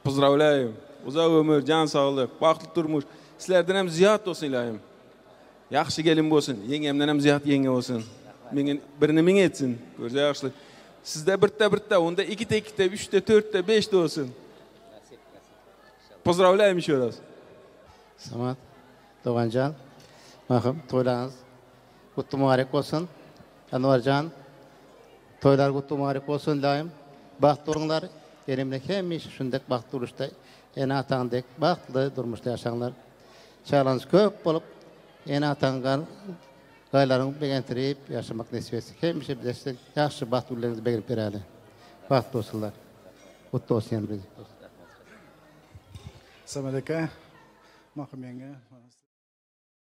Pozdrawlýaýym. Uzak ömür, jan saglyk, bagtly durmuş. Sizlerden hem zyýat bolsun ilähim. Ýagşy gelin bolsun, ýeňňemden hem zyýat ýeňňe bolsun. Miňin birini miň etsin. Görje ýagşylyk. Sizde birde birde, onda ikide ikide, üçde törtde, beşde bolsun. Pozdrawlýaýym еще raz. Samat doganjan Mahym toýlaryňyz gutly mubarek bolsun. Anwarjan toýlar gutly mubarek bolsun daýym. Bagtly boluňlar. Enemle hemişe şundek bagtly durmuşda ene ataň dek bagtly durmuşda ýaşaňlar. Çagalaryňyz köp bolup. Ene-ataňy gaýlaryňy begentirip ýaşamak nesip etsin. Hemişe bize siziň ýagşy bagt günleriňizi begenip beräli. Bagtly bolsunlar. Gutly bolsun ýene bir. Salam aleýkum. Mahym ýeňňe.